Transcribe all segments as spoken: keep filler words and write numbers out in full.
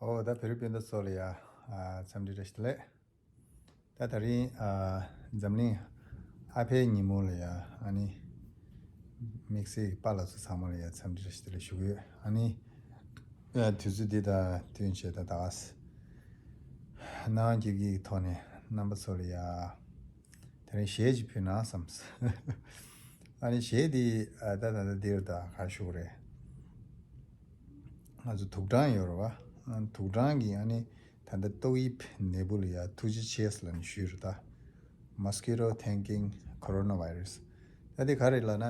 ཨོ་ད་བོད་རིགས་སྤུན་ཟླ་ཚོ་ལ་ཡ། ཨ་འཚམས་འདྲི་བཀྲ་ཤིས་བདེ་ལེགས། ད་དེ་རིང་ཨ་འཛམ་གླིང་ཨ་ཕའི་ཉིན་མོ་ལ་ཡ། ཨ་ནི་དམིགས་བསལ་གྱི་པཱ་ལགས་ཚོ་ཚང་མ་ལ་ཡ་འཚམས་འདྲི་བཀྲ་ཤིས་བདེ་ལེགས་ཞུ་གི་ཡོད། ཨ་ནི་ཨ་དུས་ཚོད་འདི་དང་བསྟུན་བྱས་ད་ད་ག་ས་སྣང་བ་སྐྱིད་སྐྱིད་ཀྱི་ཐོག་ནས་རྣམ་པ་ཚོ་ལ་ཡ། དེ་རིང་གཞས་ཅིག་ཕུལ་ན་བསམས། ཨ་ནི་གཞས་འདི་ཨ་ད་ད་ད་འདིར་ད་ག་ཞུ་དགོས་རེད། ང་ཚོ་དུག་སྦྲང་ཡོད་རེད་བ། ཨ་དུག་སྦྲང་གི་ཨ་ནི་ད་ལྟ་ཏོག་དབྱིབས་ནད་འབུ་ལ་ཡ་ཐུགས་རྗེ་ཆེ་ལབ་ནས་ཞུས་རེད་ད། Mosquito Thanking Coronavirus། ད་འདི་ག་རེད་ལབ་ན།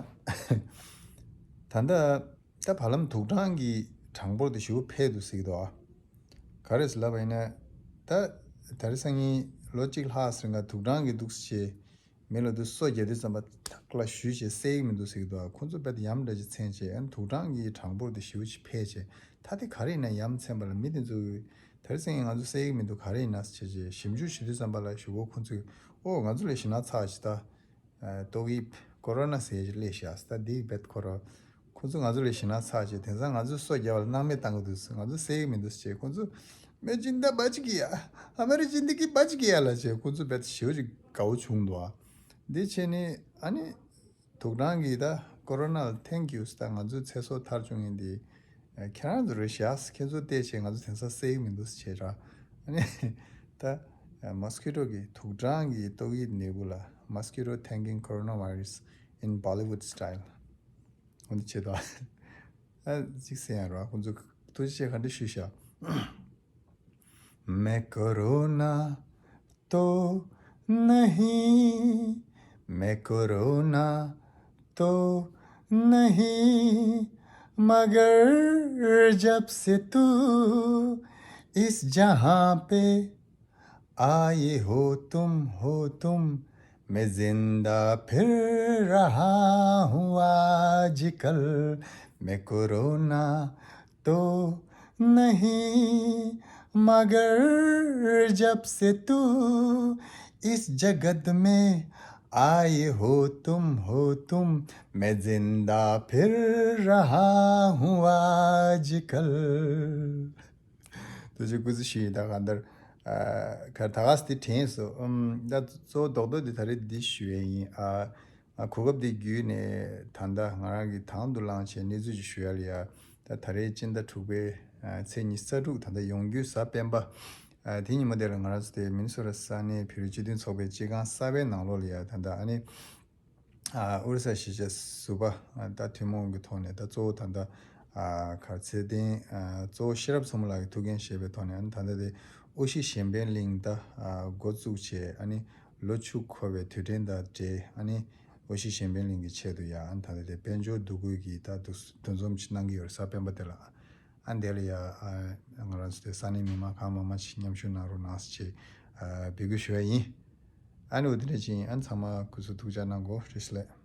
ད་ལྟ་ད་བར་ལམ་དུག་སྦྲང་གི་གྲངས་འབོར་དེ་ཞེ་པོ་འཕེལ་འདུག་ཟེར་གྱི་འདུག་ཨ། ག་རེ་ཟེར་ལབ་པ་ཡིན་ན། ད་དེ་རིང་སང་ཉིན་ལོ་གཅིག་ལྷག་ཟིན་ག་དུག་སྦྲང་གི་འདུག་སེ་བྱས། མི་ལ་དུ་སོ་རྒྱག་དུས་ཙམ་པ་ཐག་ལ་ཞུས་བྱས་བསད་ཀྱི་མི་འདུག་ཟེར་གྱི་འདུག་ཨ། ཁོང་ཚོ་རྦད་དེ་ཡ་མཚན་འདྲ་ཅིག་མཚོན་བྱས། ཨ་ནི་དུག་སྦྲང་གི་གྲངས་འབོར་དེ་ཞེ་པོ་ཅིག་འཕེལ་བྱས། ད་དེ་ག་རེ་ཡིན་ན་ཡ་མཚན་པ་ལ་མི་དེ་ཚོ་གིས་དེ་རིང་སང་ཉིན་ང་ཚོ་བསད་ཀྱི་མི་འདུག་ག་རེ་ཡིན་ན་ཟེར་བྱས་ཞིབ་འཇུག་བྱེད་དུས་ཙམ་པ་ལ་ཞེ་པོ་ཁོང་ཚོས་ཨོ་ང་ཚོ་ལ་ཞེད་སྣང་ཚ་ཅིག་ད། ཏོག་དབྱིབས་ཀོ་རོ་ན་ཟེར་ཡག་ཅིག་སླེབས་ཤག་ཟེར། ད་འདི་རྦད་ཁོ་རང་། ཁོ་ཚོ་ང་ཚོ་ལ་ཞེད་སྣང་ཚ་བྱས། དེང་སང་ང་ཚོས་སོ་རྒྱག་པ་ལ་སྣང་མེད་བཏང་གི་འདུག་ཟེར། ང་ཚོ་བསད་ཀྱི་མི་འདུག་ཟེར་བྱས། ཁོ་ཚོ་मैं जिंदा बच गया, हमारी जिंदगी बच गया ལབ་བྱས། ཁོ་ཚོ་རྦད་ཞེ་པོ་ཅིག་དགའ་བོ་བྱུང་འདུག་ཨ། འདི་བྱས་ནས་ཨ་ནི་དུག་སྦྲང་གིས་ད་ཀོ་རོ་ན་ལ་thank you ཟེར། ད་ང་ཚོའི་ཚེ་སྲོག་ཐར་བཅུག་མཁན་འདི་ཁྱེད་རང་ཚོ་རེད་ཤག། ཁྱེད་ཚོ་བལྟས་བྱས་ང་ཚོ་དེང་སང་བསད་ཀྱི་མི་འདུག་ཟེར་བྱས་ར། ཨ་ནི་ད་མོས་ཀི་ཊོ་གི་དུག་སྦྲང་གི་ཏོག་དབྱིབས་ནད་འབུ་ལ། Mosquito Thanking Coronavirus in Bollywood Style འོ་འདི་བྱེད་དོ། ཨ་གཅིག་ཟེར་ཡང་རོགས། ཁོང་ཚོ་ཐུགས་རྗེ་ཆེ་ག་འདྲ་ཞུས་ཤག། मैं कोरोना तो नहीं, मैं कोरोना तो नहीं, मगर जब से तू इस जहां पे आए हो तुम, हो तुम, मैं जिंदा फिर रहा हूँ आजकल। मैं कोरोना तो नहीं, मगर जब से तू इस जगत में आए हो तुम, हो तुम, मैं जिंदा फिर रहा हूँ आजकल। ཐུགས་རྗེ་ཆེ། སྐུ་གཟུགས་ཞུ་ཡིན། ད་ག་འདིར་ཨ་གར་ད་ག་སི་དེ་དྲན་སོང་། ཨམ་ད་གཙོ་བོ་རྡོག་རྡོག་འདི་ད་རེས་འདི་ཞུ་ཡས་ཡིན། ཨ་ཨ་གོ་སྐབས་འདི་བརྒྱུད་ནས་ད་ལྟ་ང་རང་གིས་དང་དུ་བླངས་བྱས་གནས་ཚུལ་ཅིག་ཞུ་ཡ་ལ་ཡ། ད་ད་རེས་སྤྱི་ཟླ་དྲུག་པའི་ཨ་ཚེས་ཉི་ཤུ་རྩ་དྲུག་ད་ལྟ་ཡོང་རྒྱུའི་གཟའ་སྤེན་པ། ཨ་དེ་ཉིན་མོ་དེ་ལ་ང་རང་ཚོ་དེ་མི་ནི་སོ་ཊ་ས་གནས་བོད་རིགས་སྤྱི་མཐུན་ཚོགས་པའི་སྤྱི་ཁང་གསར་པའི་ནང་ལོགས་ལ་ཡ། ད་ལྟ་ཨ་ནི་ཨ་ཨོ་རི་ས་གཞིས་བྱེས་ཟུར་པ་ཨ་ད་ཐུན་མོང་གི་ཐོག་ནས་ད་གཙོ་བོ་ད་ལྟ་ཨ་ག་རེ་ཚེ་བརྟན་ཨ་གཙོ་བོ་ཤེས་རབ་མཚོ་མོ་ལགས་ཀྱི་ཐུགས་འགན་བཞེས་པའི་ཐོག་ནས། ཨ་ནི་ད་ལྟ་དེ་དབུ་བཞི་གཞན་ཕན་གླིང་ད་ཨ་འགོ་བཙུགས་བྱས། ཨ་ནི་ལོ་བཅུ་འཁོར་བའི་དུས་དྲན་དང་འབྲེལ། ཨ་ནི་དབུ་བཞི་གཞན་ཕན་གླིང་གི་ཆེད་དུ་ཡ། ཨ་ནི་ད་ལྟ་དེ་དཔལ་འབྱོར་འདུ་འགོད་ཀྱི་ད་འདུ་འདུ་འཛོམས་ཅིག་གནང་གི་ཡོད་རེད། གཟའ་སྤེན་པ་དེ་ལ། ཨ་ནི་དེ་ལ་ཡ་ཨ་ང་རང་ཚོ་དེ་ས་གནས་མི་མང་གང་མང་མང་ཅིག་མཉམ་ཞུགས་གནང་རོགས་གནང་ཟེར་བྱས་ཨ་འབོད་སྐུལ་ཞུ་ཡ་ཡིན། ཨ་ནི་འོ་དེ་འདྲ་ཅིག་ཡིན། ཨ་ནི་ཚང་མ་སྐུ་གཟུགས་ཐུགས་ཅག་གནང་གོ། བཀྲ་ཤིས་བདེ་ལེགས།